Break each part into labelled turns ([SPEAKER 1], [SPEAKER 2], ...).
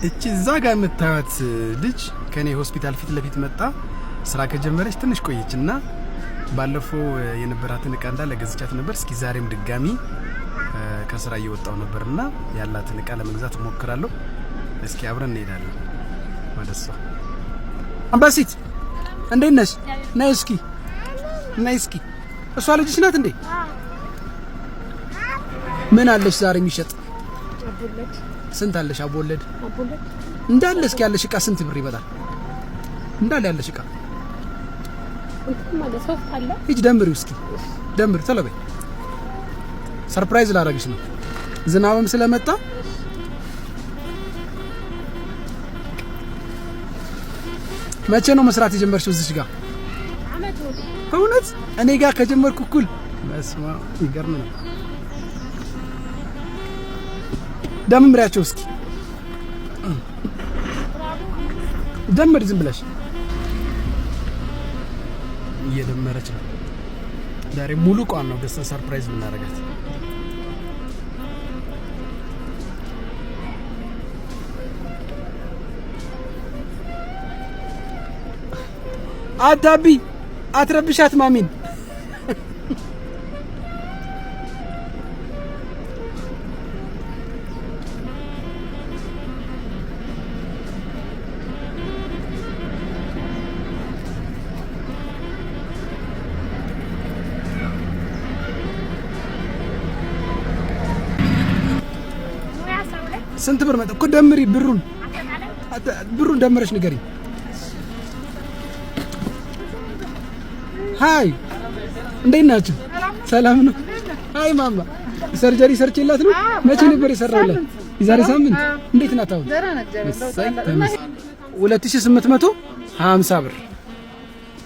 [SPEAKER 1] እቺ እዛ ጋር የምታዩት ልጅ ከኔ ሆስፒታል ፊት ለፊት መጣ ስራ ከጀመረች ትንሽ ቆየች እና ባለፈው የነበራትን እቃ እንዳለ ገዝቻት ነበር። እስኪ ዛሬም ድጋሚ ከስራ እየወጣው ነበርና ያላትን እቃ ለመግዛት እሞክራለሁ። እስኪ አብረን እንሄዳለን ወደ እሷ። አንበሲት፣ እንዴት ነሽ? ነይ እስኪ፣ ነይ እስኪ። እሷ ልጅሽ ናት እንዴ? ምን አለሽ ዛሬ የሚሸጥ? ስንት አለሽ? አቦለድ እንዳለ እስኪ ያለሽ እቃ ስንት ብር ይበላል? እንዳለ ያለሽ እቃ ሂጅ ደምሪው እስኪ፣ ደምሪ ቶሎ በይ። Surprise ላደርግሽ ነው። ዝናብም ስለመጣ መቼ ነው መስራት የጀመርሽው እዚች ጋር? እውነት እኔ ጋር ከጀመርኩ እኩል። በስመ አብ፣ ይገርም ነው። ደምሪያቸው እስኪ፣ ደምሪ ዝም ብለሽ። እየደመረች ነው። ዛሬ ሙሉ እቃዋን ነው ገዝተን surprise የምናደርጋት። አታቢ፣ አትረብሻት ማሚን። ስንት ብር መጣ እኮ? ደምሪ ብሩን፣ ብሩን ደምረሽ ንገሪኝ። Hi፣ እንዴት ናችሁ? ሰላም ነው? Hi ማማ፣ surgery ሰርቼላት ነው። መቼ ነበር የሰራሁላት? የዛሬ ሳምንት። እንዴት ናት አሁን? 2850 ብር፣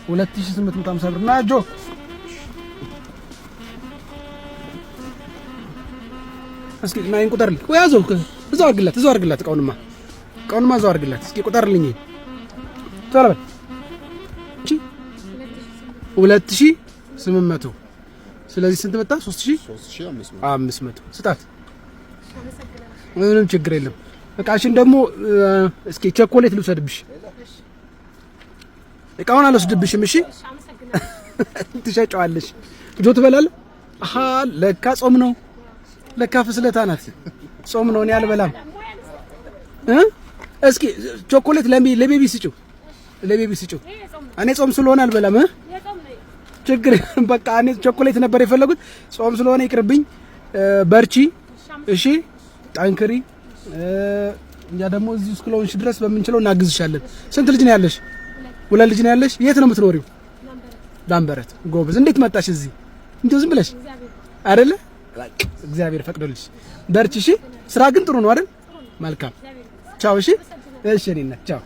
[SPEAKER 1] 2850 ብር። ና ጆ፣ እስኪ ና ይሄን ቁጠርልኝ። ቆይ ያዘው፣ እዛው አድርግላት፣ እዛው አድርግላት። እቃውንማ፣ እቃውንማ እዛው አድርግላት። እስኪ ቁጠርልኝ። ቶሎ በል። 2800። ስለዚህ ስንት መጣ? 3500 ስጣት። ምንም ችግር የለም። እቃሽን ደግሞ እስኪ ቸኮሌት ልውሰድብሽ። እቃውን አልወስድብሽም። እሺ፣ ትሸጨዋለሽ። ጆ፣ ትበላለህ? አሃ፣ ለካ ጾም ነው። ለካ ፍስለታ ናት። ጾም ነው። እኔ አልበላም እ እስኪ ቾኮሌት ለ baby ስጪው፣ ለ baby ስጪው። እኔ ጾም ስለሆነ አልበላም እ ችግር በቃ እኔ ቾኮሌት ነበር የፈለጉት። ጾም ስለሆነ ይቅርብኝ። በርቺ፣ እሺ፣ ጠንክሪ። እኛ ደግሞ እዚሁ እስክለሆንሽ ድረስ በምንችለው እናግዝሻለን። ስንት ልጅ ነው ያለሽ? ሁለት ልጅ ነው ያለሽ። የት ነው የምትኖሪው? ላምበረት። ጎበዝ። እንዴት መጣሽ እዚህ? እንዲሁ ዝም ብለሽ አይደለ? እግዚአብሔር ፈቅዶልሽ። በርቺ፣ እሺ። ስራ ግን ጥሩ ነው አይደል? መልካም፣ ቻው። እሺ፣ እሺ፣ እኔ እናት ቻው።